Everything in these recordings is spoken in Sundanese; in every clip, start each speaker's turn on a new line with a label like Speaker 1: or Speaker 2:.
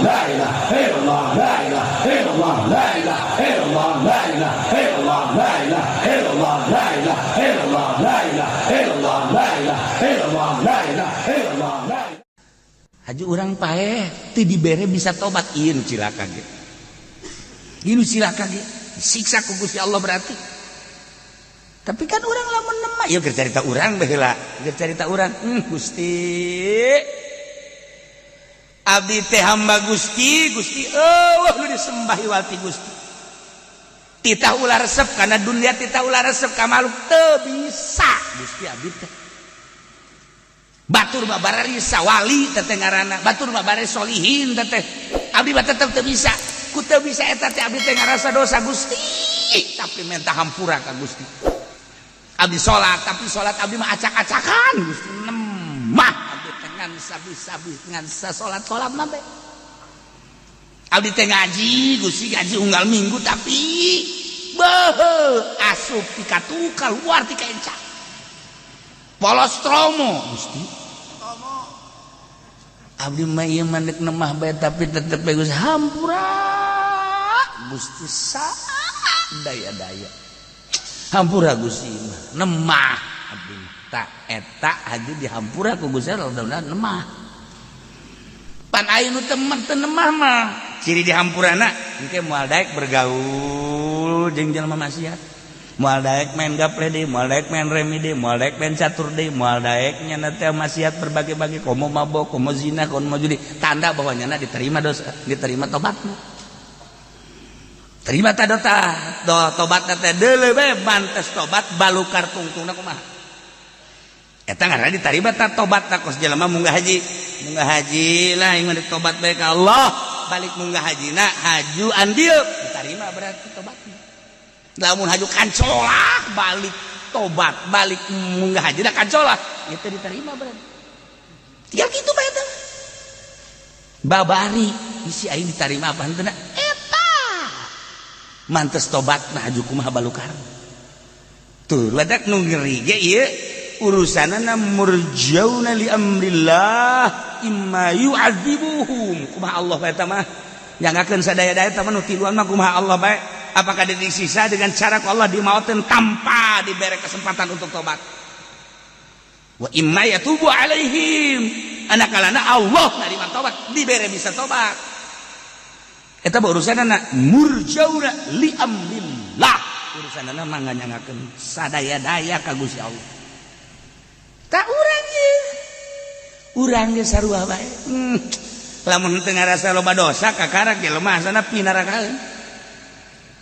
Speaker 1: La ilaha illallah, la ilaha illallah, la ilaha illallah, la ilaha illallah, la ilaha illallah, la ilaha illallah, la ilaha illallah, la ilaha illallah, la ilaha illallah, la.
Speaker 2: Haju urang paeh teu dibere bisa tobat, ieu nu cilaka ge. Ieu nu cilaka ge disiksa ku Gusti Allah berarti. Tapi kan urang lamun nemah, ieu keur carita urang baheula, keur carita urang. Gusti, abdi teh hamba Gusti, Gusti euweuh nu disembah iwal ti Gusti. Titah ulah resep kana dunia, titah ulah resep ka makhluk, teu bisa Gusti abdi teh. Batur mah bararisa wali teh ngaranna, batur mah bare solihin teh. Abdi mah tetep teu bisa. Ku teu bisa eta teh abdi teh ngarasa dosa Gusti, tapi minta hampura ka Gusti. Abdi salat, tapi salat abdi mah acak-acakan Gusti, nemah abdi teh ngan sabi-sabi ngan sasolat-salat mah bae. Abdi teh ngaji Gusti, ngaji unggal minggu, tapi beuh asup ti katu keluar ti kaenca. Polos tromo Gusti. Abdi mah ieu mah deuk nemah bae, tapi tetep bae Gusti hampura. Gusti sa daya-daya. Hampura Gusti mah nemah abdi mah. Tak eta haji dihampura ku Gusti Allah nemah. Pan aya nu temen teu nemah mah ciri dihampurana engke moal daek bergaul jeung jelema maksiat. Moal daek main gaple deui, moal daek main remi deui, moal daek main catur deui, moal daek nyana teh maksiat berbagai-bagai, komo mabok, komo zina, komo judi. Tanda bahwa nyana diterima dosa, diterima tobatna. Terima ta dota, do tobatna teh deuleu bae mantes tobat balukar tungtungna kumaha. Eta ngaranna diterima ta tobatna kos jelema munggah haji. Munggah haji lah ieu mah tobat bae ka Allah, balik munggah hajina haju andil diterima berarti tobatna. Lamun haju kancolah balik tobat balik munggah haji dah kancolah itu diterima berarti. Tinggal gitu bae teh. Babari isi aing diterima apa henteu eta. Mantes tobat nah haju kumaha balukar. Tuh ledak nu ngeri ge ieu urusanana murjauna li amrillah imma yu'adzibuhum, kumaha Allah bae eta mah. Nyangakeun sadaya-daya eta mah nu tiluan mah kumaha Allah bae. Apakah disiksa dengan cara ku Allah dimautin tanpa diberi kesempatan untuk tobat? Wa imma yatubu alaihim, anak kalana Allah narima tobat, diberi bisa tobat. Eta urusanana murjauna li amrillah, urusanana mah nganyangakeun sadaya-daya ka Gusti Allah. Tak urang ye urang ge sarua bae. Lamun teu ngarasa loba dosa kakara ge lemah sana pinarakaeun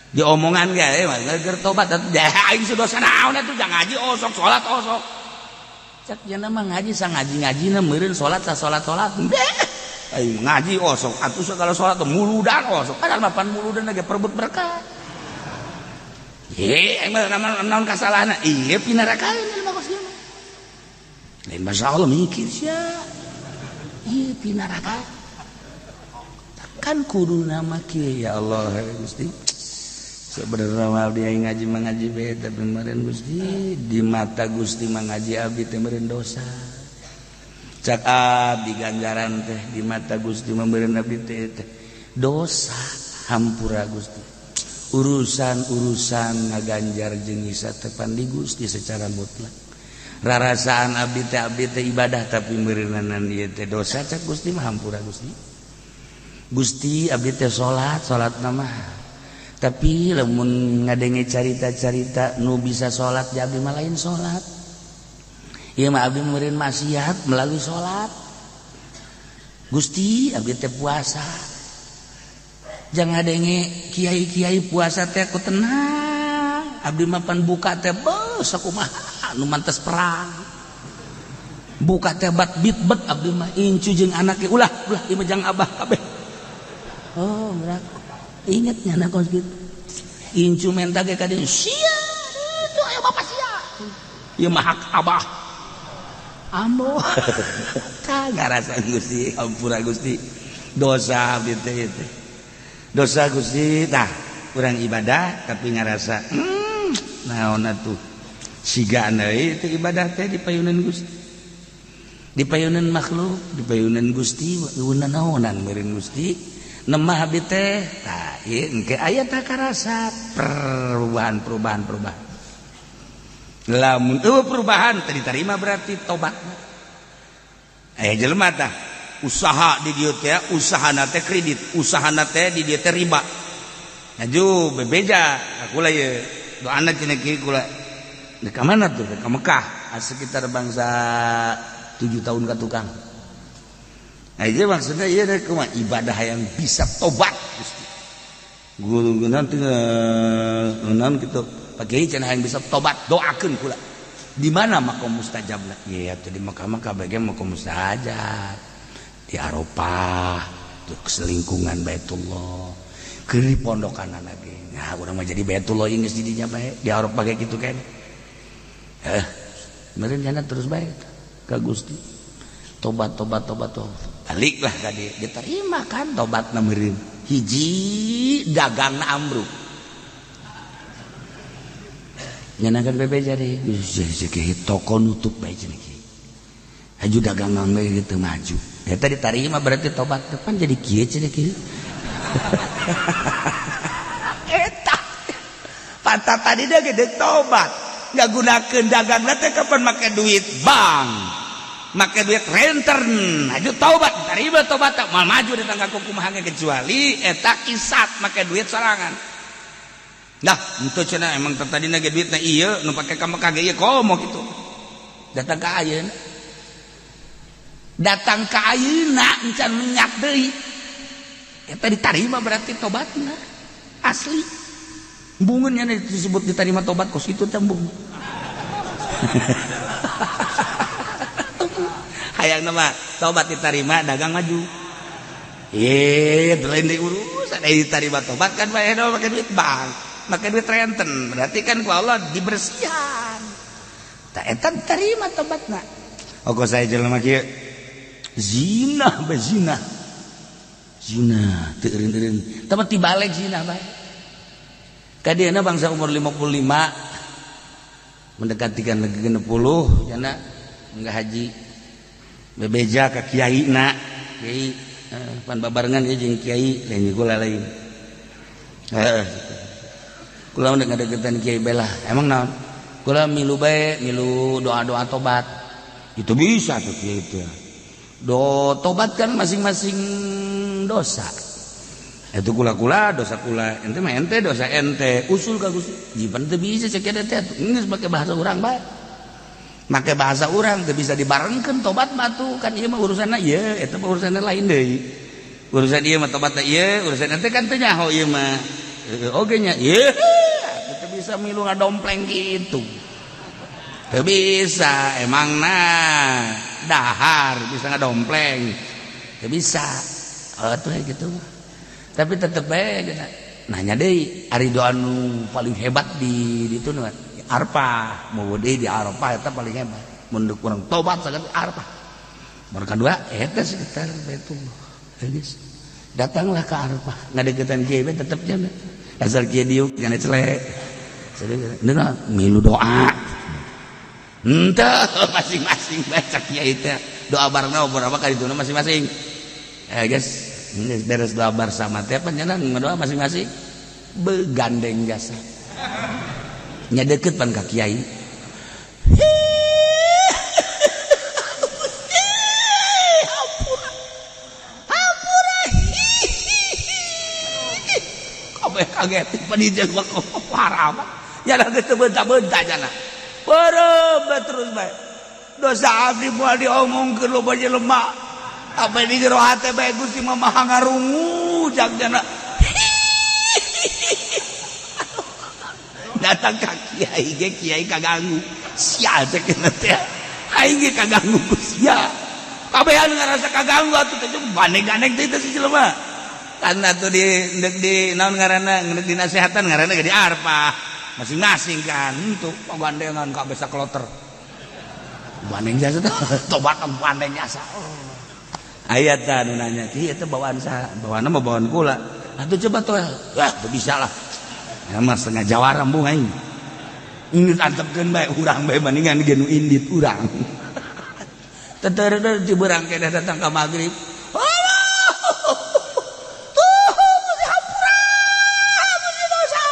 Speaker 2: diomongan ge mah keur tobat atuh aing dosa naon atuh, jangan ngaji osok, salat osok. Cak jana mah ngaji sa ngaji-ngajina meureun, salat sa salat-salat. Aing ngaji osok atuh, segala salat muludan osok, padahal mah pan muludan ge perebut berkah. Ye, aing mah naon kasalahna? Ieu pinarakaeun mah kos ieu mah. Lain masalah mikir sia. Ieu pinaraka. Kan kudu nama kieu, ya Allah Gusti. Sebenarnya mah abdi aing ngaji mah ngaji bae, tapi meureun Gusti di mata Gusti mah ngaji abdi teh meureun dosa. Cak abdi ganjaran teh di mata Gusti mah meureun abdi teh dosa, hampura Gusti. Urusan-urusan ngaganjar jeung nyiksa teh pan di Gusti secara mutlak. Rarasaan abdi teh ibadah, tapi meureunanan ieu teh dosa, cak Gusti mah hampura Gusti. Gusti, abdi teh salat, salat mah, tapi lamun ngadenge carita-carita nu bisa salat ya abdi mah lain salat. Ieu mah abdi meureun maksiat melalui salat. Gusti, abdi teh puasa, jangan ngadenge kiai-kiai puasa teh aku tenang, abdi mah pan buka teh beuh sakumaha nu mantes perang buka teh bat bit bet abdi mah, incu jeung anake ulah ulah ieu mah jang abah kabeh. Oh, berat inget nyana kos gitu, incu menta ge ka dieu sia itu, ayo bapak sia, ieu mah hak abah ambo ka ngarasa. Gusti, ampura Gusti, dosa abdi teh teh dosa Gusti. Tah kurang ibadah tapi ngarasa naon atuh siga deui itu ibadah teh di payunan Gusti. Dipayunan makhluk, dipayunan Gusti, eueuh naonan meureun Gusti. Nemah abdi teh, tah ieu engke aya tah karasa perubahan perubahan perubahan. Lamun eueuh perubahan teu diterima berarti tobatna. Aya jelema tah usaha di dieu teh, usahana teh kredit, usahana teh di dieu teh riba. Maju bebeja, kula ieu doana cenah kieu kula. Di ka mana tuh? Ka Mekah, sekitar bangsa 7 tahun ke tukang. Nah, itu maksudnya iya deh, ibadah yang bisa tobat Gusti. Guru nanti nan gitu. Pakai cenah yang bisa tobat, doakeun kula. Di mana makom mustajab lah? Iya, tuh di Mekah mah kabeh makom mustajab. Di Arafah, tuh selingkungan Baitullah. Keur di pondokan lagi. Nah, urang mah jadi Baitullah geus di dinya bae. Di Arafah kayak gitu kan. Meureun jana terus bae ka Gusti. Tobat tobat tobat tobat. Baliklah ka dieu, diterima kan tobatna meureun. Hiji dagangna ambruk. Nyenakan bebeja deui. Toko nutup bae cenah kieu. Haju dagangan bae gitu maju. Eta diterima berarti tobat depan jadi kieu cenah kieu. Eta pantat tadi dia gede tobat. Nggak gunakan dagang teh kapan make duit bank, make duit renten, maju taubat, terima tobat, mal maju di tangga kumaha kecuali eta kisat make duit sorangan. Nah, itu cenah emang tadi nage duitna ieu nu pake ka Mekah ge ieu komo kitu. Datang ka ayeuna. Datang ka ayeuna encan minyak deui. Eta diterima berarti tobatna asli. Bungunnya disebut diterima tobat kos itu tembung. Hayang nama tobat diterima dagang maju. Lain diurus ada diterima tobat kan bae make duit bank, make duit renten. Berarti kan ku Allah dibersihan. Tah eta diterima tobatna. Oke saya jelema kieu zina bae zina. Zina teu eureun-eureun. Tapi tibalik zina bae. Kadiana bangsa umur 55 mendekati kan 60 jana enggak haji bebeja ka kiai na kiai pan babarengan ieu jeung kiai lain kula lain heeh kula mah ngadeukeutan kiai belah emang naon kula milu bae milu doa-doa tobat itu bisa tuh kiai itu do tobat kan masing-masing dosa. Itu kula-kula dosa kula ente mah ente dosa ente usul ka Gusti jipan teu bisa cek teh geus make bahasa urang bae make bahasa urang teu bisa dibarengkeun tobat mah tuh kan ieu mah urusanna ieu eta mah urusanna lain deui urusan ieu mah tobatna ieu urusan ente kan teu nyaho ieu mah oge nya ieu teu bisa milu ngadompleng kitu teu bisa emangna dahar bisa ngadompleng teu bisa atuh kitu. Tapi tetep bae nanya deui ari doa nu paling hebat di ditu nu Arafah mau deui di Arafah eta paling hebat mun kurang tobat saged Arafah. Baru kadua eta sekitar Baitullah. Geus datanglah ke Arafah ngadeukeutan kieu bae tetep jana asal kieu diuk jana celek. Sadeu milu doa. Henteu masing-masing baca kiai teh doa barengna beberapa kali dituna masing-masing. Guys beres doa bersama teh panjenengan ngadoa masing-masing begandeng jasa nya deukeut pan ka kiai ampura ampura kabeh kaget pan hiji parah amat nya geus teu beunta-beunta jana beureum terus bae dosa abdi moal diomongkeun loba jelema apa di jero hate bae Gusti mah maha ngarungu jagjana datang ka kiai ge kiai kaganggu sia cek teh aing ge kaganggu ku sia kabehan ngarasa kaganggu atuh teh baneng-ganeng teh teh si jelema kan atuh di ndek di naon ngaranna ndek dinasehatan ngaranna ge di Arfah masing-masing kan untuk gandengan kabeh sakloter bandeng jasa tobat bandeng jasa. Ayat nu nanya kieu eta bawaan saha bawaanna mah bawaan kula atuh coba tuh wah teu bisa lah ya mah setengah jawara embung aing geus antepkeun bae urang bae bandingan ge nu indit urang. Teter di berang keneh datang ka maghrib. Allah. Tuh, mesti hampura. Mesti dosa.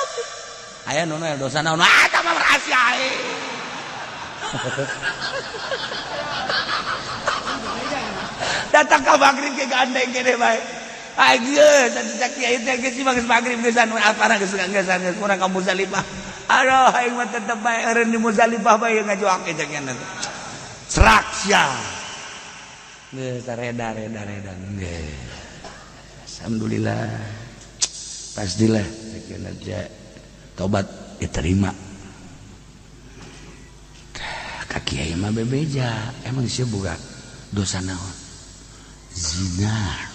Speaker 2: Aya nu dosa naon? Ah, tah mah rahasia aing. Datang ka maghrib ke gandeng keneh bae. Ageus atuh cak kiai teh geus geus maghrib geus anu apana geus geus geus urang ka Muzdalifah. Aduh aing mah tetep bae eureun di Muzdalifah bae ngajoak cak nya teh. Serak sia. Geus reda reda reda geus. Alhamdulillah. Pastilah cak nya tobat diterima. Ka kiai mah bebeja, emang sia boga dosa naon? Zina.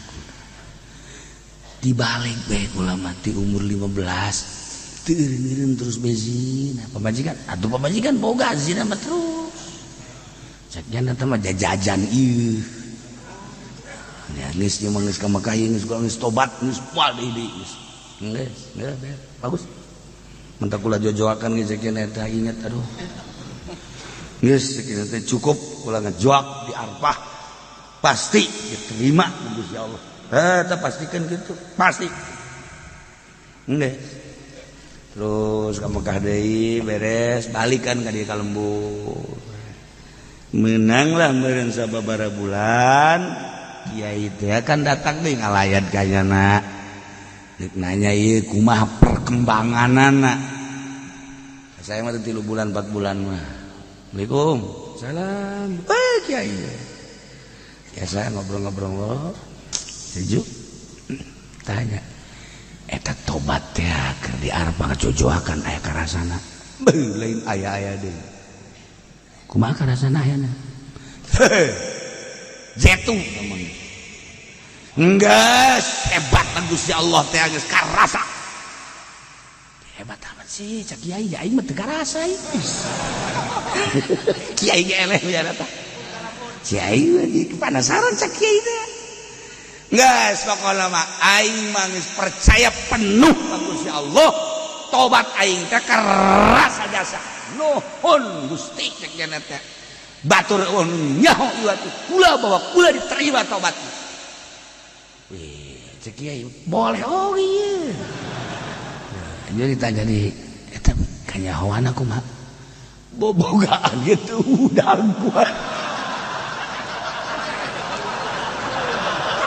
Speaker 2: Dibalik bae kula mati umur 15 teu eureun-eureun terus bae zina. Pamajikan atuh pamajikan boga zina mah terus. Cek nya teh mah jajajan ieu. Ya geus ieu mah geus ka Mekah ieu geus geus tobat geus moal deui deui geus. Geus, geus bagus. Mentak kula jojoakan geus cek nya eta inget aduh. Geus cek nya teh cukup kula ngajoak di Arfah. Pasti diterima ku Gusti Allah. Eta pastikan gitu, pasti. Nggih. Terus ka Mekah deui beres, balikan ka dieu ka lembur. Menanglah meureun sababaraha bulan, kiai teh kan datang deui ngalayat ka nyana. Rek nanya ieu kumaha perkembanganana. Saya mah 3 bulan 4 bulan mah. Assalamualaikum. Salam. Eh kiai. Ya saya ngobrol-ngobrol. Sejuk tanya eta tobat teh keur di Arfah ngajojoakan aya karasana beuh lain aya-aya deui kumaha karasana ayana zetu temen geus hebat Gusti Allah teh geus karasa hebat amat sih cak kiai aing mah teu karasa kiai ge eleh biara tah kiai mah penasaran cak kiai teh. Geus pokona mah aing mah geus percaya penuh ka Gusti Allah. Tobat aing teh karasa jasa. Nuhun Gusti cek nya teh. Batur eueuh nyaho ieu atuh kula bahwa kula diterima tobatna. Wih, cek kiai boleh oh ieu. Jadi ditanya di eta kanyahoan kumaha? Bobogaan gitu udang kuat.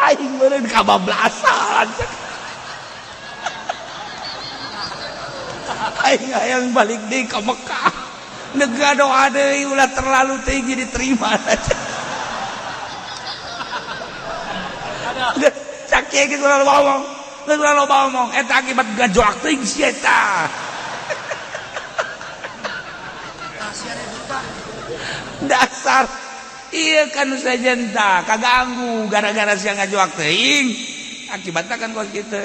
Speaker 2: Aing meureun kabablasan. Aing hayang balik deui ka Mekah. Nega doa deui ulah terlalu tinggi diterima. Cak kieu geus ulah loba omong. Geus ulah loba omong eta akibat gajoak teuing si eta. Dasar iya kan sajenta kaganggu gara-gara sia ngajoak teuing akibatna kan kos kitu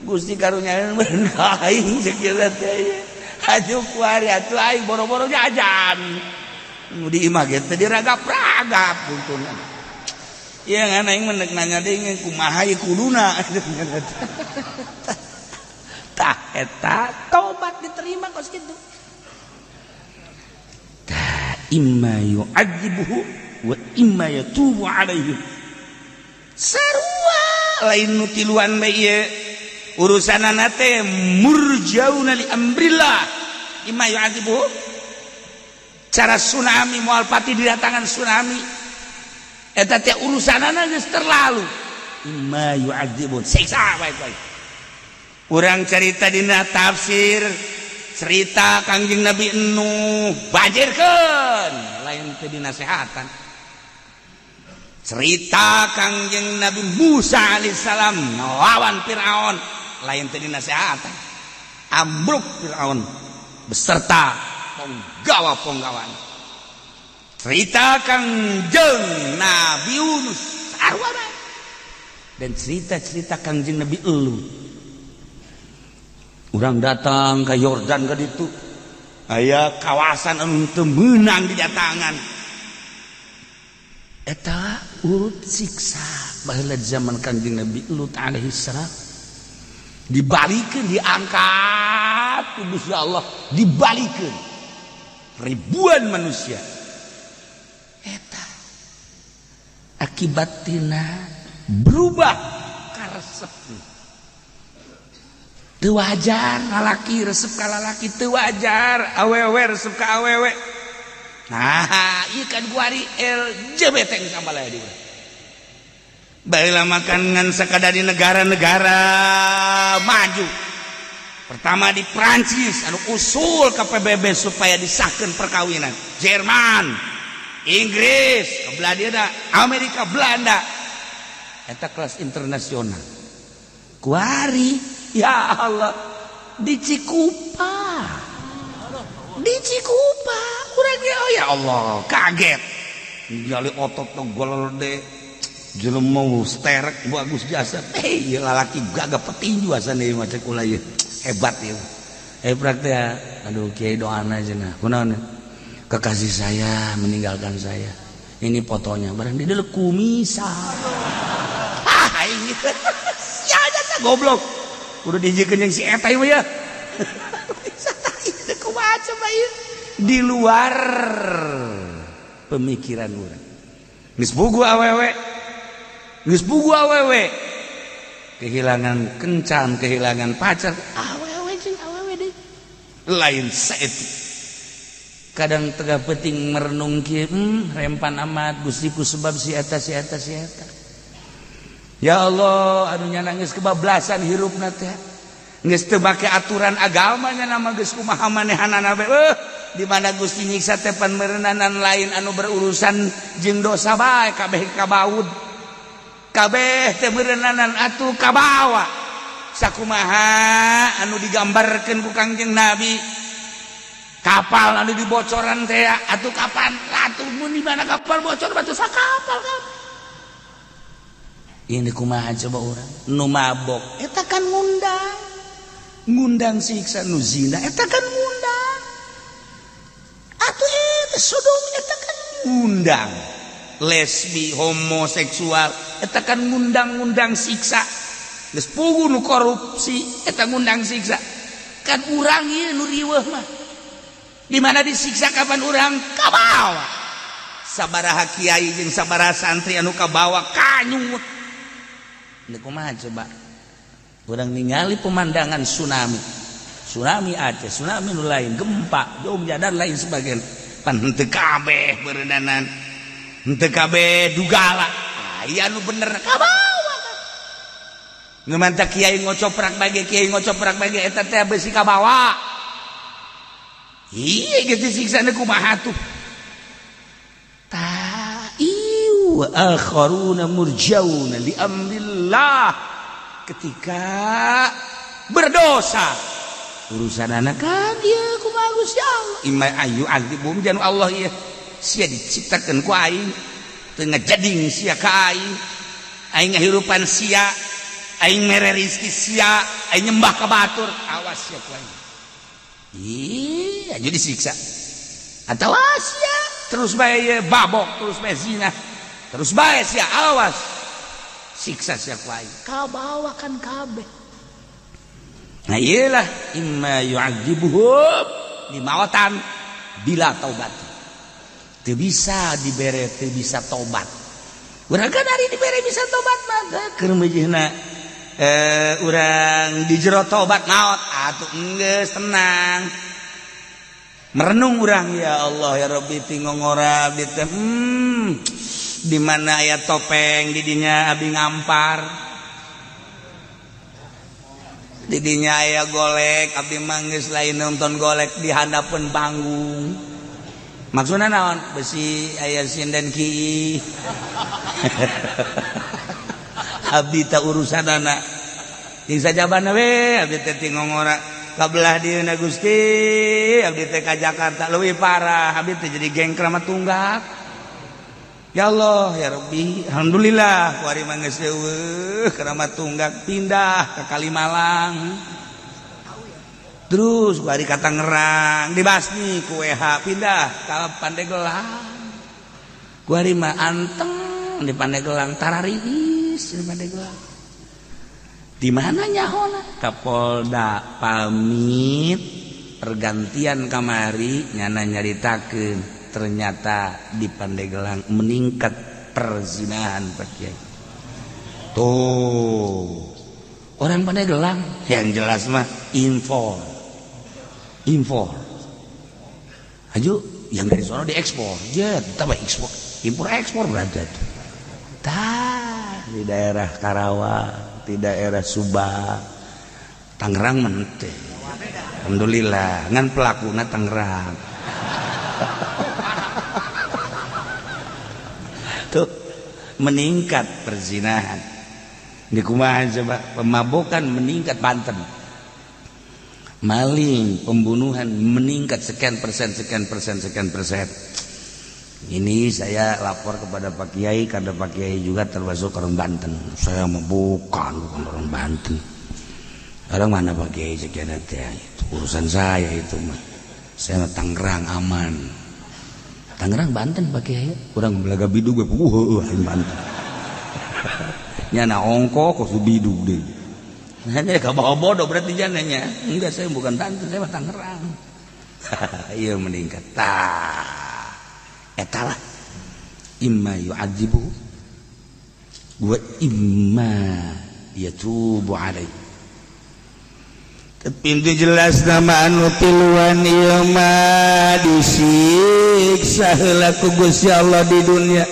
Speaker 2: Gusti karunya meureun ka aing sakieu teh atuh kuari atuh aing boro-boro jajan nu di imah ge teh diragap-ragap buntuna ieu ngan aing mah nanya deui kumaha ieu kuduna tah eta tobat diterima kos kitu. Imma yu'adzibuhu wa imma yatubu alaihim. Sarua lain nu tiluan bae ieu urusanana teh murjauna li amrillah. Imma yu'adzibuhu cara tsunami moal pati didatangan tsunami eta teh urusanana geus terlalu. Imma yu'adzibun siksa bae bae. Urang carita dina tafsir cerita Kangjeng Nabi Nuh banjirkeun lain teu dinasehatan. Cerita Kangjeng Nabi Musa alaihissalam ngelawan Firaun lain teu dinasehatan. Ambruk Firaun beserta penggawa-penggawana. Cerita Kangjeng Nabi Yunus sarua bae. Dan cerita-cerita Kangjeng Nabi Lut. Urang datang ke Yordan ke ditu aya kawasan anu teu meunang didatangan eta urut siksa baheula zaman Kangjeng Nabi Lut alaihi salam dibalikeun diangkat ku Gusti Allah dibalikeun ribuan manusia eta Akibat tina berubah karesep. Teu wajar lalaki resep ka lalaki, teu wajar awewe resep ka awewe. Nah, ieu kan kuari LGBT geus ambalaya di urang. Baheula makan ngan sakadar di negara-negara maju. Pertama di Prancis anu usul ke PBB supaya disahkan perkawinan. Jerman, Inggris, ke Belanda, Amerika, Belanda. Eta kelas internasional. Kuari, ya Allah, di Cikupa. Di Cikupa, urang ya, oh ya Allah, kaget. Ningali otot gede. Jelema sterek bagus jasa. Eh, ieu lalaki gagah petinju asana ieu mah cek kula ieu. Hebat ieu. Eh praktek aduh kiai doana cenah. Kunaon? Kekasih saya meninggalkan saya. Ini fotonya barang di dalam kumisa. Ah, aing sia jasa goblok. Kudu dihijikeun jeung si eta ieu ya. Bisa tah kumaha coba ieu? Di luar pemikiran urang. Geus puguh awewe, geus puguh awewe kehilangan kencan, kehilangan pacar, awewe jeung awewe deui lain saeutik. Kadang tengah penting merenung kieu, rempan amat Gusti ku sebab si eta si eta si eta. Ya Allah, anu nya nangis kebablasan hirupna teh. Geus teu make aturan agama nya nama geus kumaha manehanana bae. Di mana Gusti nyiksa teh pan meureunanan lain anu berurusan jeung dosa bae kabeh kabaud. Kabeh teh meureunnanan atuh kabawa. Sakumaha anu digambarkeun ku Kangjeng Nabi. Kapal anu dibocoran teh atuh kapan atuh mun di mana kapal bocor batu sakapal kan. Ini kumaha coba urang nu mabok eta kan ngundang. Ngundang siksa, nu zina eta kan ngundang. Atuh eta sodom eta kan ngundang. Lesbi homoseksual eta kan ngundang-ngundang siksa. Geus puguh nu korupsi eta ngundang siksa. Kan urang ieu nu riweuh mah. Di mana disiksa kapan urang kabawa. Sabaraha kiai jeung sabaraha santri anu kabawa kanyut. Ini kumaha coba? Urang ningali pemandangan tsunami. Tsunami Aceh, tsunami nu lain, gempa, Jogja dan lain sebagainya. Pan henteu kabeh beureunanan. Henteu kabeh dugala. Aya nu bener kabawa kan. Nu mantap kiai ngocoprak bage kiai ngocoprak bage eta teh besi kabawa. Iya geus disiksana kumaha tuh. Ta ieu wa akharuna murjauna li amrillah. Ketika berdosa urusan anak kan dia kumaha Gusti Allah. Imma ayu azibum janu Allah ieu. Sia diciptakeun ku aing teu ngajading sia ka aing. Aing ngahirupan sia, aing mere rizki sia, aing nyembah ka batur, awas sia ku aing. Iya, jadi disiksa. Atau sia terus bae babok, terus bae zina, terus bae sia awas. Siksa sia ku aing. Kabawa kan kabeh. Nah iyalah imma yu'adzibuhum dimawatan bila taubat. Teu bisa dibere, teu bisa tobat. Urang kan hari dibere bisa tobat mah keur meujeuhna urang di jero tobat maot atuh enggeus tenang. Merenung urang ya Allah ya Rabbi tingongora abdi teh di mana aya topeng di dinya abdi ngampar. Di dinya aya golek abdi mah geus lain nonton golek di handapeun panggung. Maksudna naon? Besi aya sinden ki. Abdi tak urusanana. Jeung sajabana we abdi teh tingongora kabelah dieuna Gusti abdi teh ka Jakarta leuwih parah abdi teh jadi geng Kramat Tunggak. Ya Allah ya Rabbi, alhamdulillah kuari mah geus eueuh Kramat Tunggak pindah ke Kalimalang. Terus kuari ka Tangerang dibasmi ku WH pindah ka Pandeglang. Kuari mah anteng di Pandeglang tarariis di Pandeglang. Di mana nyahona? Kapolda pamit pergantian kamari nyana nyaritakeun ternyata di Pandeglang meningkat Perzinahan, Pak Kiai. Tuh orang Pandeglang yang jelas mah impor, impor. Aju yang dari sono diekspor, ya tambah ekspor, impor ekspor berarti. Tah, di daerah Karawang, di daerah Subang, Tangerang mente. Alhamdulillah, ngan pelakuna Tangerang. Tuh meningkat perzinahan. Di kumaha coba, pemabokan meningkat Banten. Maling, pembunuhan meningkat sekian persen, sekian persen, sekian persen. Ini saya lapor kepada Pak Kiai karena Pak Kiai juga termasuk orang Banten. Saya mau bukan orang Banten. Orang mana Pak Kiai sekian teh? Itu urusan saya itu mah. Saya mah Tangerang aman. Tangerang Banten Pak Kiai. Urang belaga bidug we aing Banten. Nyana ongko kok bidug deui. Nah, ini kabawa bodoh berarti jananya. Enggak, saya bukan Banten, saya mah Tangerang. Iya meningkat. Tah. Etalah imma yu'adzibu wa imma yatubu alaih. Tapi itu jelas nama anu tiluan ieu mah disiksa heula ku Gusti Allah di dunia.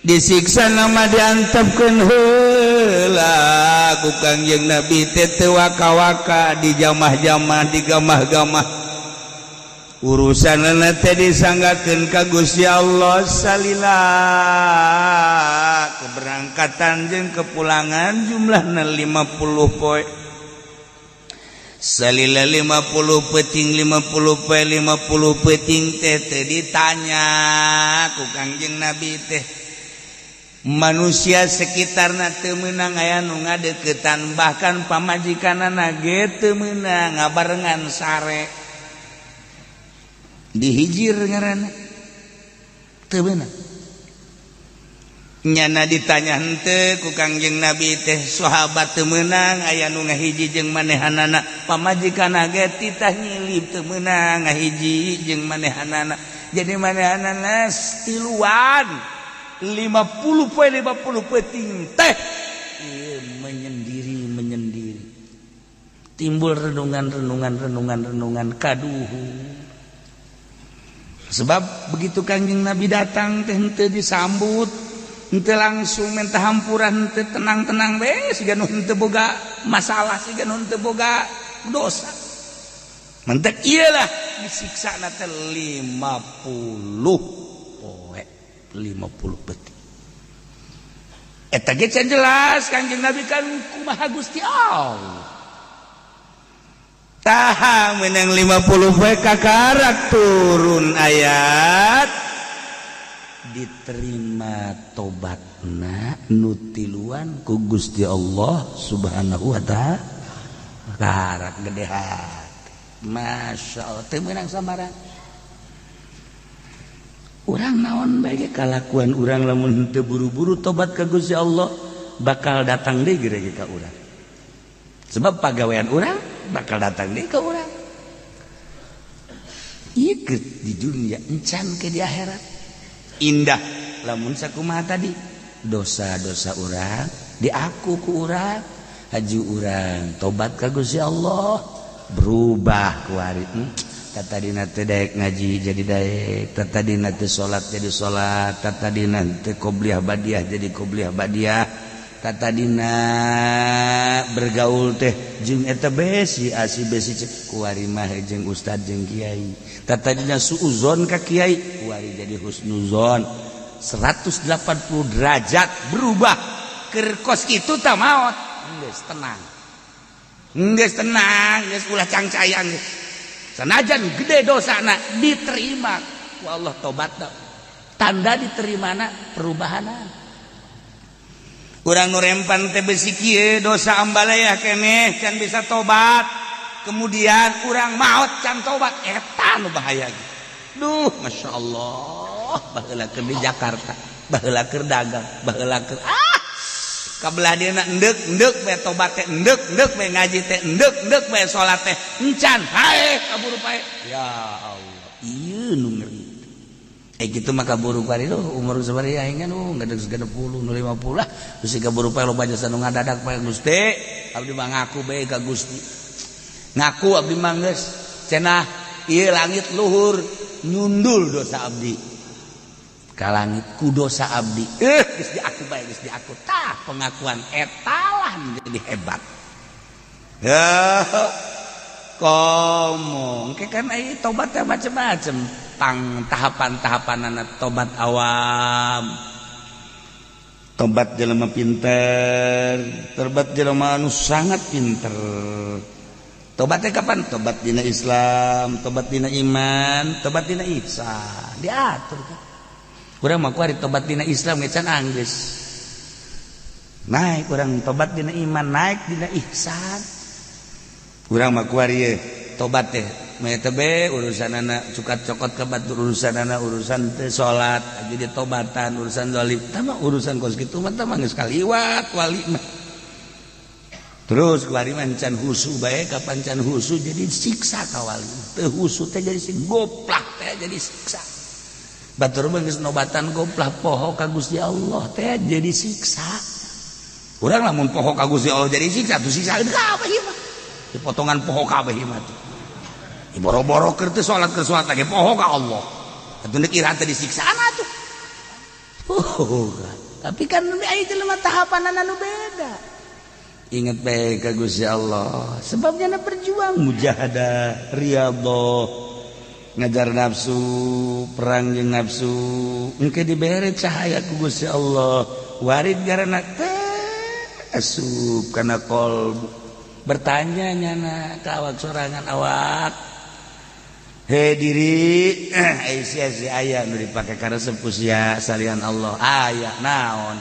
Speaker 2: Disiksa nama diantepkeun heula ku Kangjeng Nabi teh teu waka-waka di jamah-jamah, di gamah-gamah. Urusan teh disanggakeun ka Gusti Allah salila keberangkatan jeung kepulangan jumlahna 50 poe. Salila 50 peuting, 50 poe, 50 peuting teh teh ditanya ku Kangjeng Nabi teh, manusia sekitarna teu meunang aya nu ngadeukeutan, bahkan pamajikanana ge teu meunang ngabarengan sare dihijir ngaranna teu beunang. Nyana ditanya henteu ku Kangjeng Nabi teh, sahabat teu meunang aya nu ngahiji jeung manehanana, pamajikanna ge titah nyilib teu meunang ngahiji jeung manehanana. Jadi manehanana tiluan 50 poe 50 peuting teh ieu menyendiri, menyendiri, timbul renungan, renungan, renungan, renungan kaduhu. Sebab begitu Kangjeng Nabi datang teh henteu disambut, henteu langsung minta hampura, henteu tenang-tenang we, siga nu henteu boga masalah, siga nu henteu boga dosa. Mentek iyalah disiksa na teh 50 poe 50 peuting. Eta ge can jelas Kangjeng Nabi kan kumaha Gusti Allah. Taha menang 50 poe kakarak turun ayat diterima tobatna nu tiluan ku Gusti Allah Subhanahu wa ta'ala. Karak gede hati. Masya Allah teu meunang sambarang. Urang naon bae ge kalakuan urang lamun teu buru-buru tobat ka Gusti Allah bakal datang deui gede ka urang. Sebab pagawean urang bakal datang deui ka urang. Ieu di dunia encan ke di akhirat. Indah lamun sakumaha tadi dosa-dosa urang diaku ku urang, haju urang tobat ka Gusti Allah berubah kuari. Tadina teh daek ngaji jadi daek, tadina teh salat jadi salat, tadina teh qobliyah badiah jadi qobliyah badiah, tadina bergaul teh jeung eta besi asi besi kuari mah jeung ustad jeung kiai, tadina suuzon ka kiai kuari jadi husnuzon. 180 derajat berubah. Keur kos kitu tah maot geus tenang, geus tenang, geus ulah cangcayang. Sanajan gede dosana diterima ku Allah tobatna. Tanda diterimana perubahanna. Urang nu rempan teh besi kieu dosa ambalaya keneh can bisa tobat. Kemudian urang maot can tobat eta nu bahaya. Duh, Masya Allah, baheula keur di Jakarta, baheula keur dagang, baheula keur kabelah dieuna endek endek bae tobat teh, endek endek bae ngaji teh, endek endek bae salat teh, encan hae kaburu pae. Ya Allah, ieu nu ngeri. Gitu maka buru bari umur sabari aing kan geus 60 nu 50 lah geus kaburu pae loba jasa nu ngadadak pae Gusti abdi mah ngaku bae ka Gusti ngaku abdi mah geus cenah ieu langit luhur nyundul dosa abdi ka langit ku dosa abdi geus diaku bae geus diaku tah pengakuan eta lah jadi hebat ya komo engke kan ai tobat teh macem-macem tang tahapan-tahapan anak tobat awam tobat jelema pinter tobat jelema anu sangat pinter tobatnya kapan tobat dina Islam tobat dina iman tobat dina ihsan diatur kan urang mah kuari tobat dina Islam ge can anggeus naik urang tobat dina iman naik dina ihsan urang mah kuari ye tobat teh tebe urusan anak cukat cokot ke batur urusan anak urusan teh salat jadi tobatan urusan zalim tama urusan kos kitu mah tama geus kaliwat wali mah terus kuari mah can husu bae kapan can husu jadi siksa ka wali teu husu teh jadi si goplak teh jadi siksa batur mah geus nobatan goplah poho ka Gusti Allah teh jadi siksa urang lamun poho ka Gusti Allah jadi siksa tuh siksa kabeh ieu mah dipotongan poho kabeh ieu mah tuh boro-boro keur teh salat keur salat lagi poho ka Allah atuh deuk ira teh disiksaan atuh tapi kan aya jelema tahapanana nu beda inget bae ka Gusti Allah sebabnya na berjuang mujahadah riyadhah ngajar nafsu perang jeung nafsu engke dibere cahaya ku Gusti Allah warid garana teh asup kana qalbu bertanya nyana ka awak sorangan awak he diri sia si aya nu dipake karesep ku sia salian Allah aya naon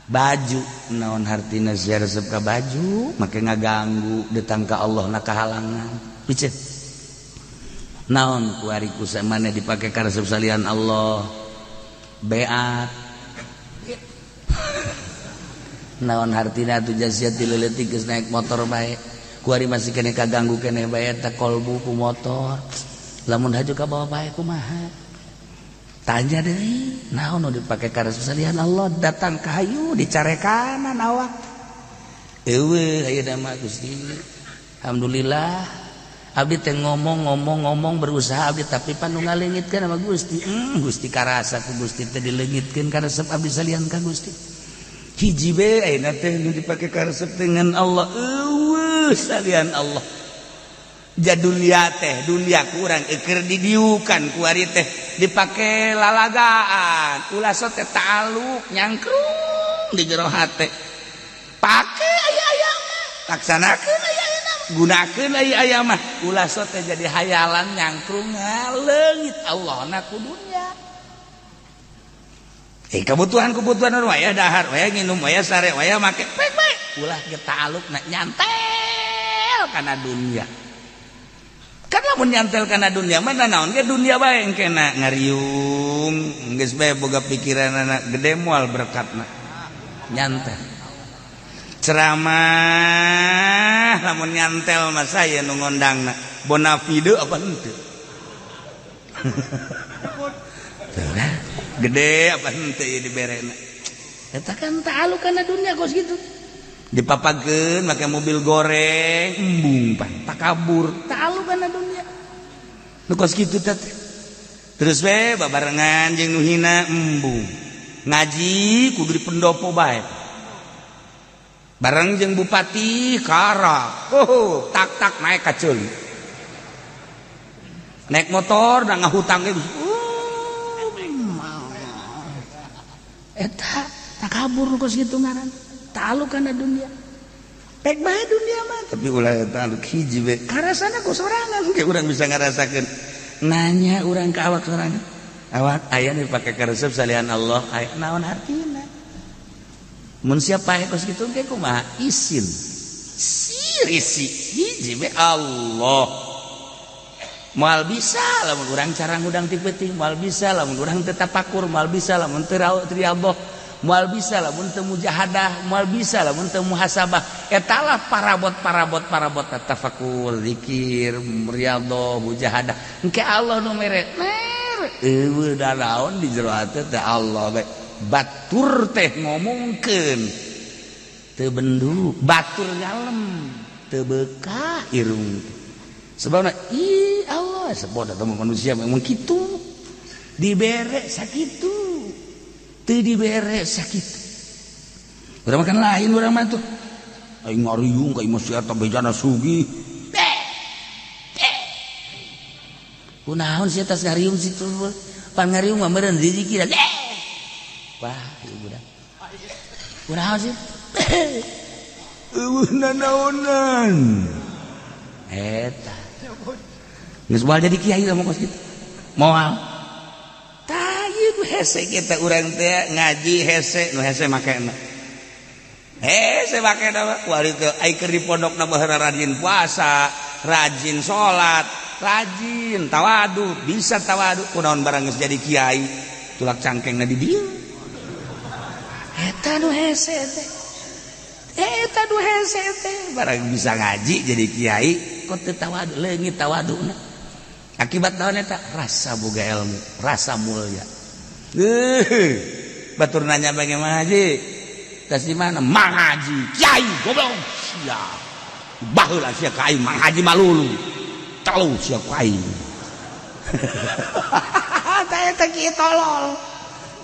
Speaker 2: baju naon hartina sia resep ka baju make ngaganggu datang ka Allah na kahalangan piceun naon kuari ku samane dipake karesep salian Allah beat naon hartina atuh sia ti leutik geus naik motor bae kuari masih kene kaganggu kene bae eta kolbu ku motor lamun haju ka bawa bae kumaha tanya deui naon nu dipake karesep salian Allah datang ka hayu dicarekanan awak eueuh ayeuna mah Gusti alhamdulillah abdi teh ngomong-ngomong berusaha abdi tapi pan nu ngaleungitkeun sama Gusti Gusti karasa ku Gusti teh dileungitkeun karesep abdi salian ka Gusti hiji bae ayeuna teh nu dipake karesep dengan Allah eueuh salian Allah ja dunia teh dunia kurang eker didiukan kuari teh dipake lalagaan ulah so teh ta'aluk nyangkrung di jero hate pake aya-aya mah laksanakeun aya-aya mah gunakeun aya-aya mah ulah so teh jadi hayalan nyangkrung ngaleungit Allah na ku dunia kebutuhan-kebutuhan waya dahar waya nginum waya sare waya make pek bae ulah ge ta'aluk na nyantel kana dunia kan lamun nyantel kana dunia mah naon ge dunia bae engkena ngariung geus bae boga pikiranana gede moal berkatna nyantel ceramah lamun nyantel mah saya nu ngondangna bonafide apa henteu gede apa henteu ieu diberena eta kan ta'aluk kana dunia kos kitu dipapakeun make mobil goreng embung pan takabur ta'aluk kana dunia nu kos kitu teh terus we babarengan jeung nu hina embung ngaji kudu di pendopo bae bareng jeung bupati kara oh tak-tak naik ka ceuli naik motor da ngahutang ge eta takabur kos kitu ngaran ta'aluk kana dunia pek bae dunia mah tapi ulah ta'aluk hiji we karasana ku sorangan ge urang bisa ngarasakeun nanya urang ka awak sorangan awak aya nu dipake karesep salian Allah aya naon hartina mun siapa pae kos kitu ge kumaha isin sir isi hiji we Allah moal bisa lamun urang cara ngudang ti peuting moal bisa lamun urang teu tapakur moal bisa lamun teu riyadhah moal bisa lamun teu mujahadah moal bisa lamun teu muhasabah eta lah parabot-parabot tafakur zikir riyadhah mujahadah engke Allah nu mere Eueuh naon di jero hate teh Allah bae. Batur teh ngomongkeun teu bendu, batur ngalem teu beukah irung teh. Sebabna ih Allah sebab eta manusia memang kitu. Dibere sakitu. Teu dibere sakitu. Urang makan lain urang mah tuh. Aing ngariung ka imah si eta bejana sugih. Kunaon sih tas ngariung situ? Pan ngariung mah meureun rezeki. Wah, ieu budak. Kunaon sih? Eueuh nanaonan. Eta. Geus moal jadi kiai lamun kos kitu. Moal. Tah ieu hese kita urang teh ngaji hese nu hese makena. Hese makena mah kuari teh ai keur di pondokna baheula rajin puasa, rajin salat, rajin tawadu, bisa tawadu kunaon barang geus jadi kiai tulak cangkengna di dieu. Eta nu hese teh. Eta nu hese teh barang bisa ngaji jadi kiai kok teu tawadu, leungit tawaduna. Akibat naon eta? Rasa boga ilmu, rasa mulia. Batur nanya bagaimana haji? Tas di mana? Mang Haji, kiai goblok sia. Baheula sia ka aing Mang Haji malulu. Telu sia ku aing. Tah eta kieu tolol.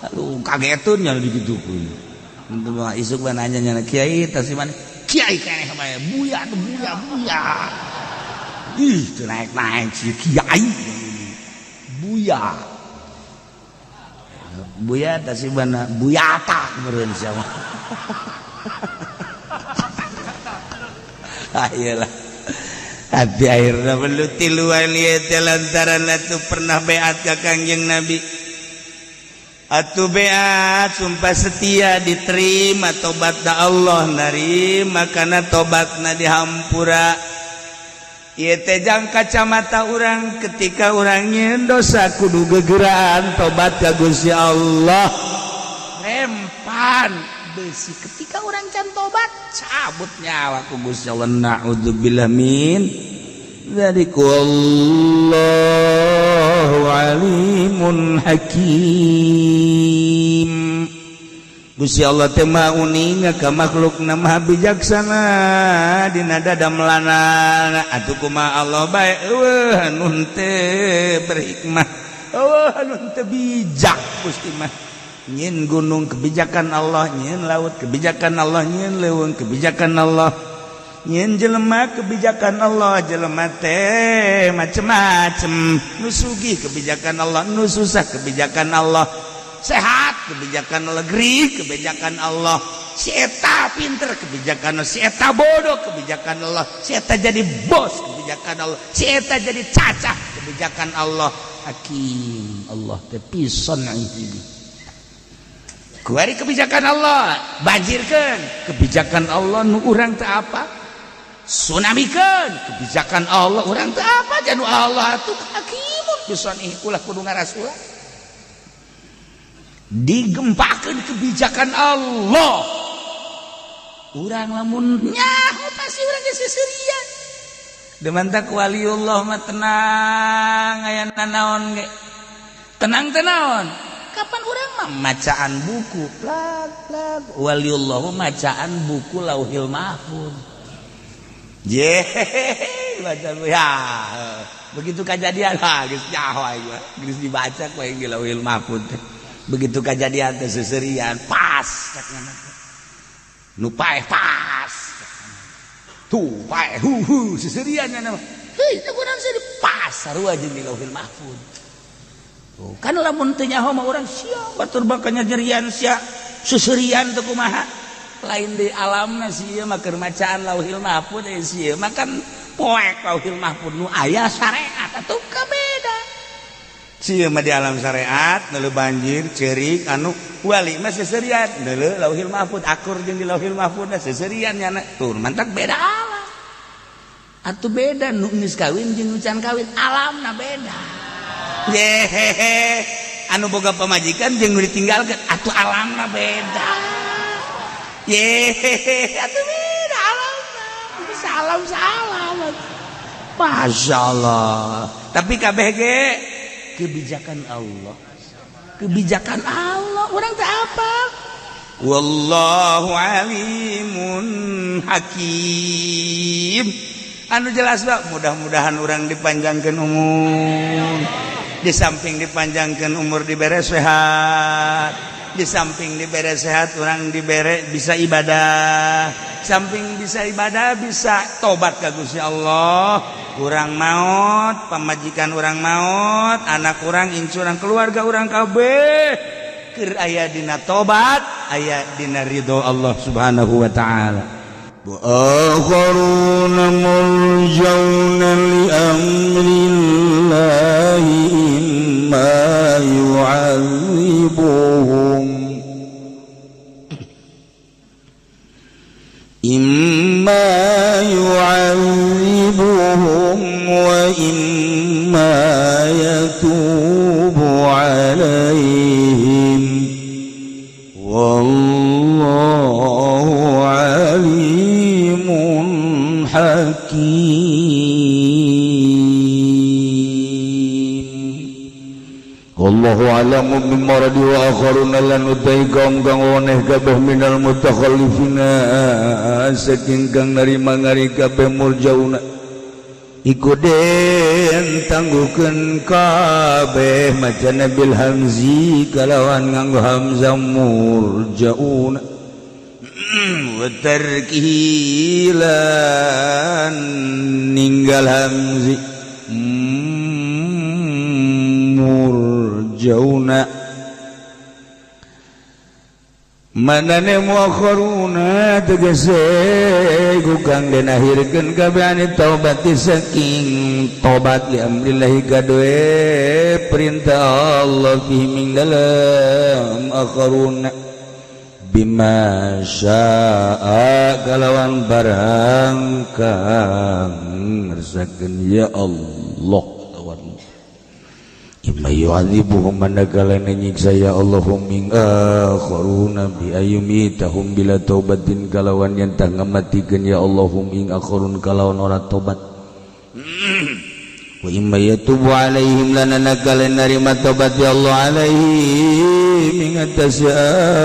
Speaker 2: Aduh kagetun nya digitukeun. Untuk mah isuk mah nanya nya kiai tas di mana? Kiai keneh bae, buya buya buya. Ih, teu naik-naik si kiai. Buya. Buya tas di mana? Buyata meureun sia mah. Ah iyalah. Hati akhirna perlu tiluan ieu teh lantaran atuh pernah beat ka Kangjeng Nabi. Atuh beat sumpah setia diterima tobatna Allah narima kana tobatna dihampura. Ieu teh jang kacamata urang ketika urang nyieun dosa kudu gegeraan tobat ka Gusti Allah. Rempan besi ketika orang can tobat cabut nyawa ku Gusti Allah. Na'udzubillah min dzalik wallahu alimun hakim. Gusti Allah teh maha uninga ka makhlukna, maha bijaksana dina dadamelanana. Atuh kumaha Allah bae eueuh anu teu berhikmah, eueuh anu teu bijak Gusti mah. Nyin gunung kebijakan Allah, nyin laut kebijakan Allah, nyin leuweung kebijakan Allah, nyin jelema kebijakan Allah. Jelema teh macem-macem, nu sugih kebijakan Allah, nu susah kebijakan Allah, sehat kebijakan Allah, gering kebijakan Allah, si eta pinter kebijakan Allah, si eta bodoh kebijakan Allah, si eta jadi bos kebijakan Allah, si eta jadi cacah kebijakan Allah. Hakim Allah teh pisan ini. Kuari kebijakan Allah, banjirkan kebijakan Allah nu urang teu apa, tsunamikeun kebijakan Allah urang teu apa. Janu Allah atuh hakimun pisan ih, ulah kudu ngarasula digempakeun kebijakan Allah. Urang lamun nyaho pasti urang geus seserian. Demantak waliullah mah tenang aya nanaon ge tenang teh naon. Kapan urang mah macaan buku plak plak, waliullah macaan buku Lauhil Mahfuz. Je baca ya begitu kejadian lah geus nyaho aing mah geus dibaca ku aing di Lauhil Mahfuz. Begitu kejadian teh seserian pas cak ngana nu paeh pas tuh paeh hu hu seserian nya mah heuh teh urang sih pas sarua jeung di Lauhil Mahfuz. Tuh, kan lamun teu nyaho mah urang sia batur bakal nyerian sia seserian teh kumaha lain di alamna sia mah keur macaan Lauhil Mahfuz sia mah kan poek Lauhil Mahfuz nu aya syariat atuh kabeda. Sia mah di alam syariat neuleuh banjir ceurik anu wali mah seserian neuleuh Lauhil Mahfuz akur jeung di Lauhil Mahfuz seserian nya tuh mantak beda alam atuh beda nu geus kawin jeung nu can kawin alamna beda. Yehehe anu boga pamajikan jeung nu ditinggalkeun atuh alamna beda. Yehehe atuh beda alamna bisa alam salam. Masya Allah tapi kabeh ge Kebijakan Allah, kebijakan Allah, urang teh apa. Wallahu alimun hakim. Anu jelas, Pak, mudah-mudahan urang dipanjangkan umur, di samping dipanjangkan umur dibere sehat, di samping dibere sehat urang dibere bisa ibadah, samping bisa ibadah bisa tobat ka Gusti Allah. Urang maut, pamajikan urang maut, anak urang, incu urang, keluarga urang kabeh keur aya dina tobat, aya dina ridho Allah Subhanahu wa taala.
Speaker 1: وآخرون مرجون لأمر الله إما يعذبهم إما يعذبهم وإما يتوب عليهم والله عليم حكيم. Wallahu a'lamu bimaradi wa akharuna lan utai kaum kang oneh kabeh minal mutakhallifina saking kang narima ngari kabeh murjauna iku den tangguhkeun kabeh macana bil hamzi kalawan nganggo hamzah murjauna wa tarkihi lan ninggal hamzi murjauna manane muakharuna tegese ku kang den akhirkeun kabeh ane taubat saking tobat li amrillahi kadoe perintah Allah fihi ming dalam akharuna bima syaa kalawan barang kang ngersakeun ya Allah. Imma yu'adzibuhum manakala nyiksa ya Allahum ing akharuna bi ayyumitahum bila taubatin kalawan yen tah ngamatikeun ya Allahum ing akharun kalawan ora tobat wa imma yatubu alaihim lan manakala narima tobat ya Allah alaihim ing atas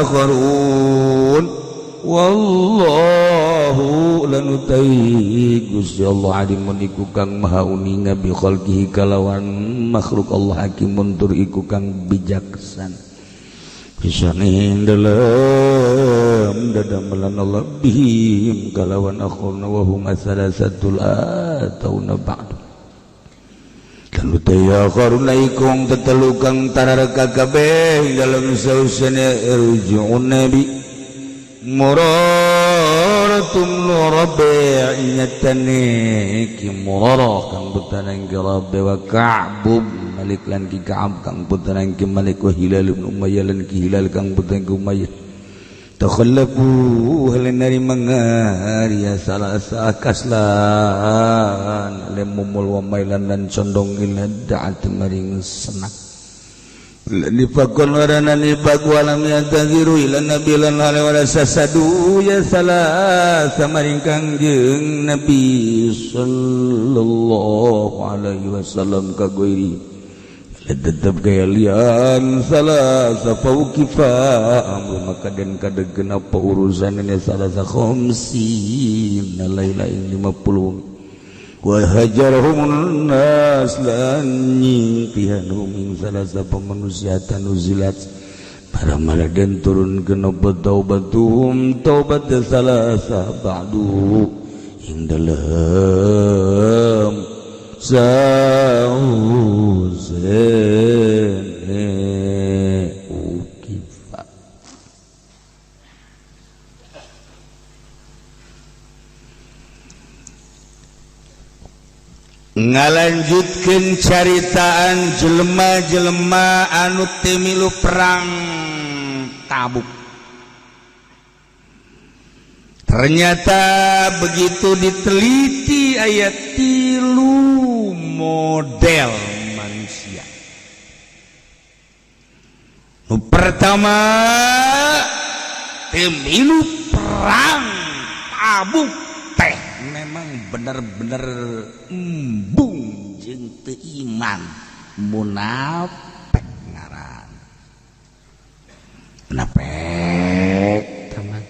Speaker 1: akharun. Wallahu lan utai Gusti Allah alimun iku kang maha uninga bi khalqihi kalawan makhluk Allah, hakimun tur iku kang bijaksana bisane dalam dadamelan Allah bihim kalawan akhirna wa hum asalasatul atauna ba'du. Lalu taya akharuna iku tetelu kang tarareka kabeh dalam sausane irji'un nabi Muraratum Rabi' nyatane ki Murarah kang putrane ki Rabi' wa Ka'b Malik lan ki Ka'ab kang putrane ki Malik wa Hilal bin Umayyah lan ki Hilal kang putrane ki Umayyah takhallafu halinari mangari salasa kaslan lemumul wa mailan lan condong ila da'at maring senak. Nifakun warana nifak walam yantaziru ila nabi lan wala sasadu ya salah samaring Kangjeng Nabi sallallahu alaihi wasallam kagoiri tetep gaya lian salah safaukifa amru maka den kadegen apa urusan ini salah sa khamsin laila 50 wa hajarhum nas lan nyingkihanhum ing salah sapa manusia tanuzilat para maladen turun kena taubatuhum taubat salasa ba'du ing dalem sauzen ukifa. Ngalanjutkeun caritaan jelema-jelema anu teu milu perang Tabuk. Ternyata begitu diteliti ayat 3 model manusia. Nu pertama teu milu perang Tabuk teh memang bener-bener embung jeung teu iman.
Speaker 2: Munafik ngaran, munafik. Tamat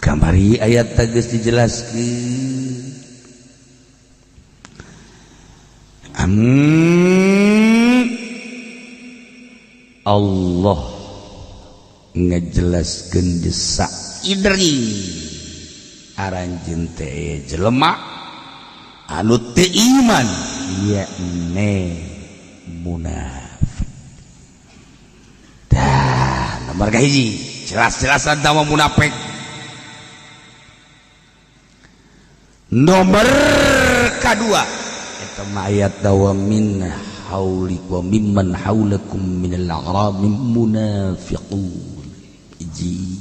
Speaker 2: kamari ayat geus dijelaskeun. Allah ngejelaskeun desak idri aranjeun teh jelema anu teu iman, yakni munafik. Dah, nomor kahiji jelas-jelasan tama munafik. Nomor kedua eta ayat dawa min haulik wa mimman haulakum minal a'rab munafiqun. Hiji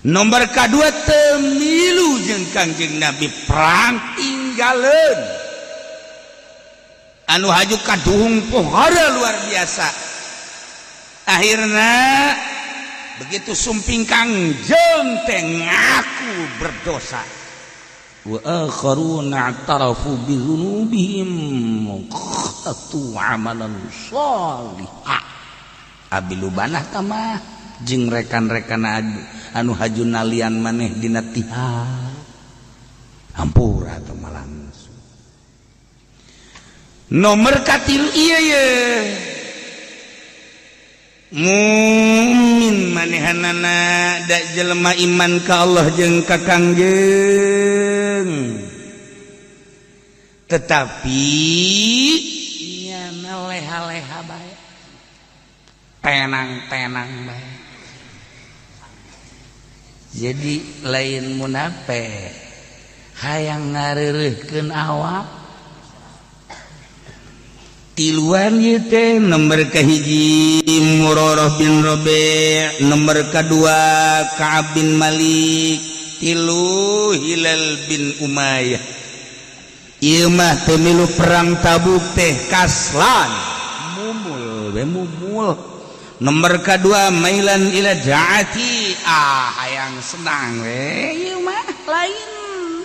Speaker 2: nomor kedua temilu jeung Kangjeng Nabi perang tinggaleun anu haju kaduhung pohara luar biasa. Akhirna begitu sumping Kangjeng teh ngaku berdosa. Wa akharuna i'tarafu bi dzunubihim qatu amalan sholiha. Abi lubanah tamah jeung rekan-rekan anu haju nalian maneh dina tihar hampura teh langsung. Nomor katilu ieu ye mukmin manehanana da jelema iman ka Allah jeung ka Kangjeng, tetapi nyana leha-leha bae, tenang-tenang bae. Jadi lain munafik, hayang ngareureuhkeun awak. Tiluan ieu teh nomor kahiji Murarah bin Rabi', nomor kadua Ka'ab bin Malik, tilu Hilal bin Umayyah. Ieu mah teu milu perang Tabuk teh kaslan, mumul we mumul. Nomor kedua mailan ila jaati, ah hayang senang we ieu mah lain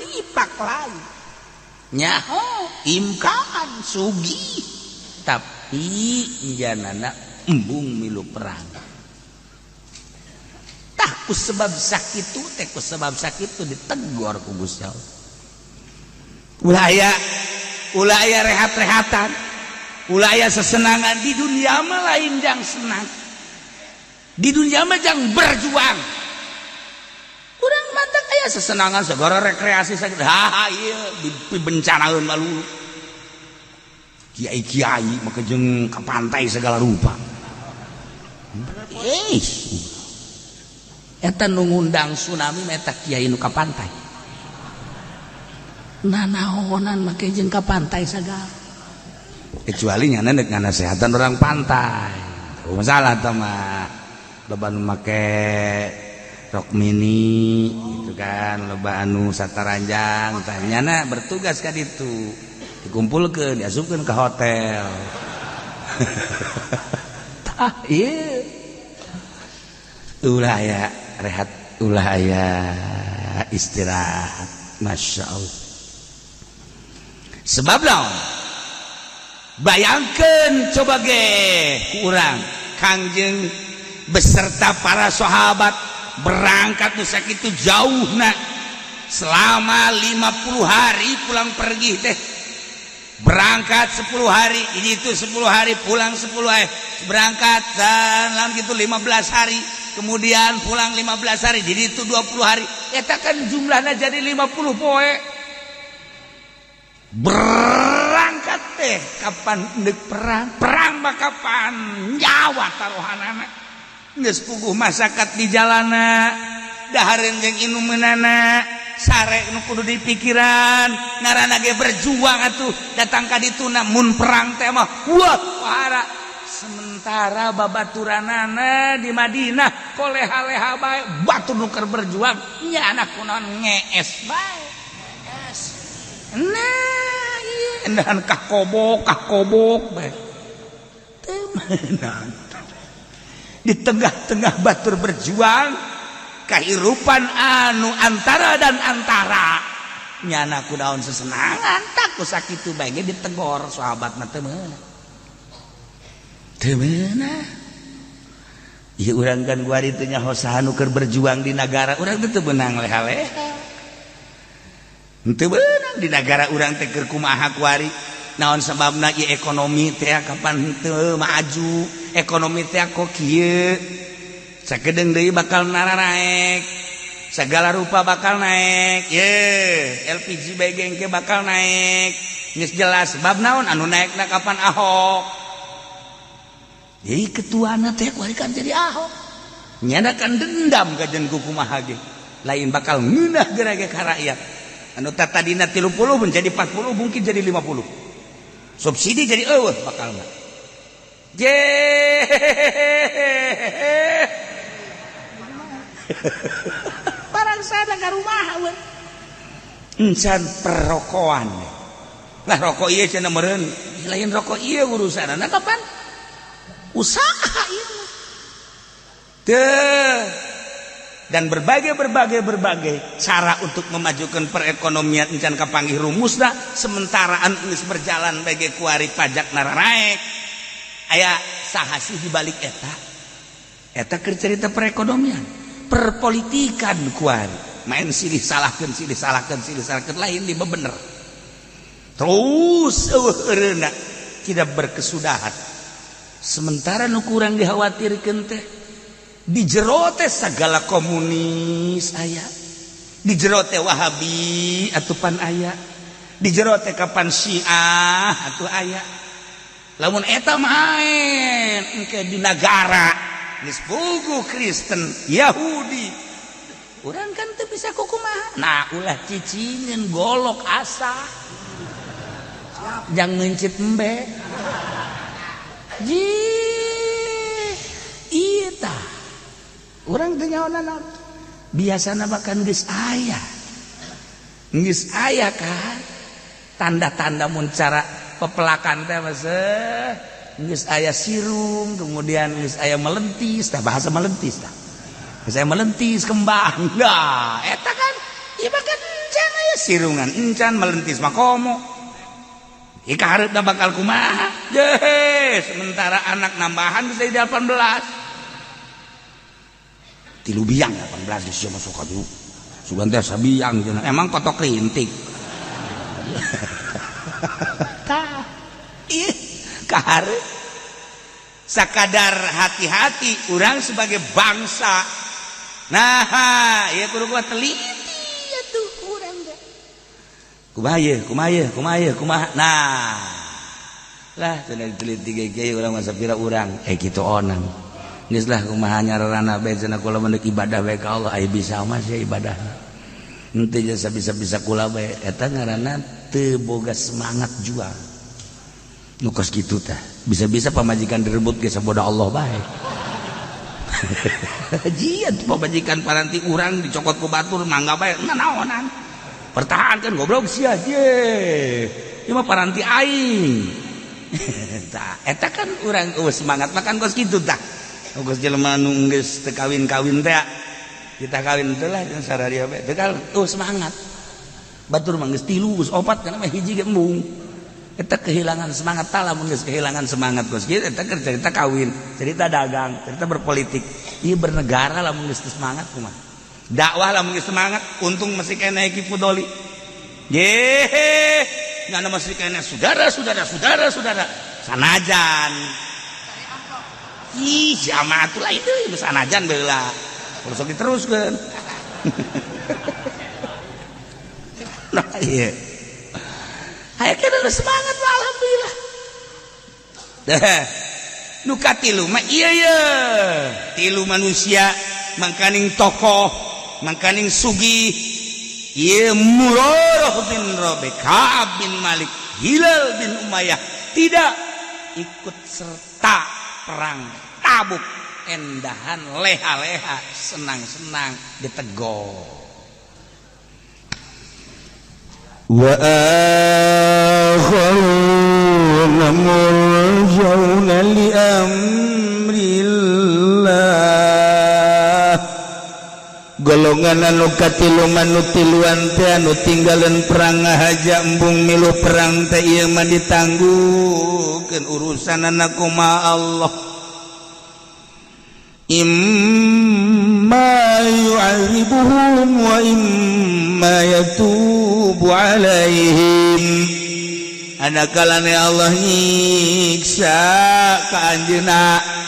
Speaker 2: nipak lain nyaho imkan sugih, tapi janana embung milu perang. Tah ku sebab sakitu teh, ku sebab sakitu ditegor ku Gusti Allah. Ulah aya, ulah aya rehat-rehatan, ulah aya sesenangan di dunia mah. Lain jang senang di dunia mah, jang berjuang. Kurang mantap aya sesenangan segala rekreasi sakit. Ha ieu dibencanaeun malu kiai-kiai maka jeung ke pantai segala rupa. Eh, eta nu ngundang tsunami meta kiai nu ka pantai. Nanaonan make jeung ka pantai segala, kecuali nyana dek nganasehatan orang pantai. Oh, masalah tah mah loba nu make rok mini gitu kan, loba anu sataranjang tah nyana bertugas ka ditu, dikumpulkeun, diasupkeun ke hotel. Tah ieu ulah aya rehat, ulah aya istirahat. Masya Allah. Sebab naon? Bayangkan coba ge kurang Kangjeng beserta para sahabat berangkat nu sakitu jauh nak selama 50 hari pulang pergi teh. Berangkat 10 hari ini itu 10 hari, pulang 10 hari, berangkat dan lalu gitu 15 hari, kemudian pulang 15 hari, jadi itu 20 hari. Eta kan jumlahnya jadi 50 poe berangkat teh. Kapan ndek perang? Perang mah kapan nyawa taruhanana geus puguh masyarakat di jalana, dahareun jeung inumeunana, sare nu kudu dipikiran. Ngaranna ge berjuang atuh, datang ka ditu mun perang teh mah wah para. Sementara babaturanana di Madinah kok leha-leha bae, batur nu keur berjuang nya anak kunaon ngees bae. Nah iya endahan kakobok kakobok bae teu meunang. Di tengah-tengah batur berjuang, kehidupan anu antara dan antara. Nyana ku daun sesenangan tak ku sakitu bae ge ditegor sahabat mah teu meunang. Teu meunang. Ieu urang kan kuari teh nyaho saha nu keur berjuang di nagara urang teh teu meunang leha-leha. Teu meunang di nagara urang teh keur kumaha kuari. Naon sababna ieu ekonomi teh kapan teu maju, ekonomi teh kok kieu. Sakedeung deui bakal nararaek. Segala rupa bakal naik. Ye, LPG bae ge bakal naik. Geus jelas sebab naon anu naekna kapan Ahok. Jadi ketuana teh kuari kan jadi Ahok. Nyana kan dendam ka jeung kumaha ge. Lain bakal ngeunah geura ge ka rakyat. Anu tadina 30 menjadi 40 mungkin jadi 50. Subsidi jadi eueuh bakal mah. Je. Barang sada ka rumah we. Encan perrokoan. Lah rokok ieu cenah meureun, lain rokok ieu urusanna kapan? Usaha ieu mah. Teu. Dan berbagai cara untuk memajukan perekonomian encan kapanggih rumusna sementara anu geus berjalan bage kuari pajak nararaek. Aya saha sih di balik eta? Eta keur cerita perekonomian, perpolitikan kuari. Main silih salahkeun silih salahkeun silih salahkeun lain di bener. Terus eueuh eureuna tidak berkesudahan. Sementara nu kurang dikhawatirkeun teh di jero teh segala komunis aya, di jero teh Wahabi atupan aya, di jero teh kapan Syiah atuh aya. Lamun eta main engke di nagara geus puguh Kristen, Yahudi. Urang kan teu bisa kukumaha. Nah, ulah cicingin golok asa. Jang meuncit embe. Ji, iya tah. Urang teu nyaho naon. Biasana bahkan geus aya. Geus aya kan. Tanda-tanda mun cara pepelakan teh mah geus aya sirung, kemudian geus aya melentis, tah bahasa melentis tah. Geus aya melentis kembang. Nah, eta kan ieu mah kan encan aya sirungan, encan melentis mah komo. Ika hareup bakal kumaha? Jeh, sementara anak nambahan bisa jadi 18. Tilu biang 18 geus masuk ka dieu. Sugan teh sabiang cenah. Emang kotok rintik. Tah. Ih, kahareup. Sakadar hati-hati urang sebagai bangsa. Nah, ieu kudu kuat teliti atuh urang teh. Kumaha ieu, kumaha ieu, kumaha ieu, kumaha. Nah. Lah cenah diteliti ge urang mah sapira urang kitu onang. Geus lah kumaha nyararana bae cenah kula mah ibadah bae ka Allah aya bisa mah sia ibadahna. Henteu jasa bisa-bisa kula bae eta ngaranna teu boga semangat juang. Nu kos kitu tah. Bisa-bisa pamajikan direbut ge saboda Allah bae. Jiat pamajikan paranti urang dicokot ku batur mangga bae nanaonan. Pertahankan goblok sia ye. Ieu mah paranti aing. Tah eta kan urang eueuh semangat makan kos kitu tah. Geus jelema nu geus teu kawin-kawin teh kita kawin teh lah jeung sararia bae teu eueuh semangat. Batur mah geus tilu geus opat kana mah hiji ge embung. Eta kehilangan semangat tah lamun geus kehilangan semangat kos kitu eta keur cerita kawin, cerita dagang, cerita berpolitik. Ieu bernegara lamun geus teu semangat kumaha. Dakwah lamun geus semangat untung masih keneh Ki Fudoli. Ye, nyana masih keneh saudara saudara saudara saudara sanajan. Ih, jamaah tuh lain deui sanajan baheula. Kudu sok diteruskeun. Nah, iya. Aya kana semangat mah alhamdulillah. Dah. Nu katilu mah ieu ye. Tilu manusia mangkaning tokoh, mangkaning sugih. Ieu Murarah bin Rabi, Ka'ab bin Malik, Hilal bin Umayyah tidak ikut serta perang Tabuk, endahan leha-leha, senang-senang ditegor.
Speaker 1: Wa akharuna murjauna li amrillah.
Speaker 2: Golongan anu katilu manu tiluan teh anu tinggalan perang ngahaja embung milu perang teh, ieu mah ditangguhkeun urusanana kumaha Allah. Imma yu'adzibuhum wa imma yatubu alaihim. Ada kalane Allah nyiksa ka anjeunna.